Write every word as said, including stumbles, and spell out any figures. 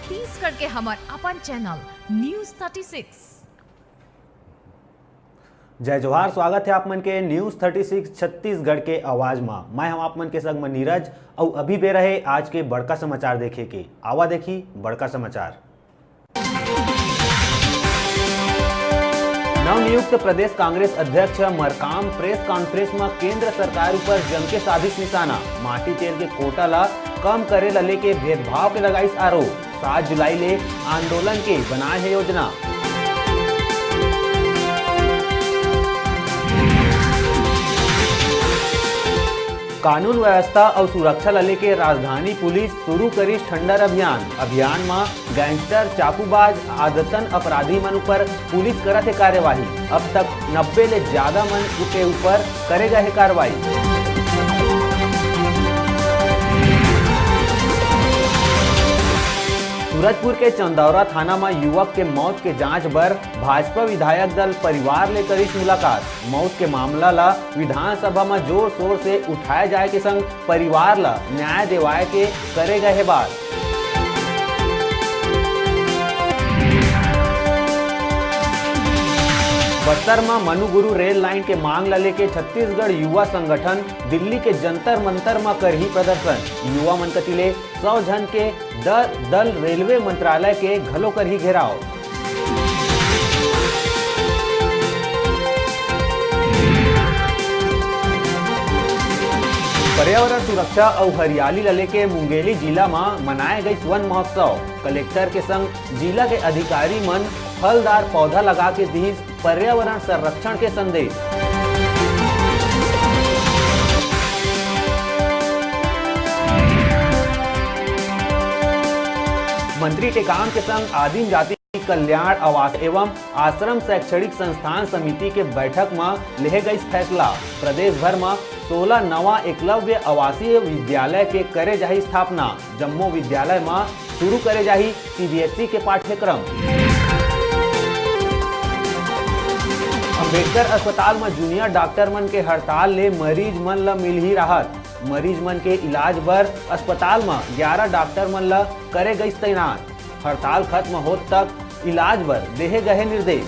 छत्तीसगढ़ के हमर अपन चैनल न्यूज़ थर्टी सिक्स। जय जोहार, स्वागत हे आप मन के न्यूज़ थर्टी सिक्स छत्तीसगढ़ के आवाज मा। मैं हम आप मन के संग म नीरज, अउ अभी बेरा हे आज के बड़का समाचार देखे के। आवा देखी बड़का समाचार। नवनियुक्त प्रदेश कांग्रेस अध्यक्ष मरकाम प्रेस कॉन्फ्रेंस म केंद्र सरकार ऊपर जम के साधिस निशाना। माटी तेल के कोटा ला कम करे ला लेके भेदभाव के लगाइस आरोप। सात जुलाई ले आंदोलन के बनाए हे योजना। कानून व्यवस्था अउ सुरक्षा ला लेके राजधानी पुलिस शुरू करिस ठंडर अभियान। अभियान म गैंगस्टर, चाकूबाज, आदतन अपराधी मन ऊपर पुलिस करत हे कार्यवाही। अब तक नब्बे ले ज्यादा मन के ऊपर करे गए हे कार्रवाई। सूरजपुर के चंदौरा थाना म युवक के मौत के जांच बर भाजपा विधायक दल परिवार ले करिस मुलाकात। मौत के मामला ला विधानसभा म जोर शोर से उठाए जाए के संग परिवार ला न्याय देवाए के करे गए हे बात। बस्तर म मनुगुरु रेल लाइन के मांग ला लेके छत्तीसगढ़ युवा संगठन दिल्ली के जंतर मंतर म करही प्रदर्शन। युवा मन कति ले सौ झन के द-, दल रेलवे मंत्रालय के घलो करही घेराव। पर्यावरण सुरक्षा अउ हरियाली ला लेके मुंगेली जिला म मनाए गइस वन महोत्सव। कलेक्टर के संग जिला के अधिकारी मन फलदार पौधा लगा के दिस पर्यावरण संरक्षण के संदेश। मंत्री टेकाम के संग आदिम जाति कल्याण आवास एवं आश्रम शैक्षणिक संस्थान समिति के बैठक म लेहे गइस फैसला। प्रदेश भर म सोलह नवा एकलव्य आवासीय विद्यालय के करे जाही स्थापना। जम्मो विद्यालय म शुरू करे जाही सीबीएसई के पाठ्यक्रम। अंबेडकर अस्पताल म जूनियर डॉक्टर मन के हड़ताल ले मरीज मन ल मिलही राहत। मरीज मन के इलाज बर अस्पताल म ग्यारह डॉक्टर मन ल करे गइस तैनात। हड़ताल खत्म होत तक इलाज बर देहे गए निर्देश।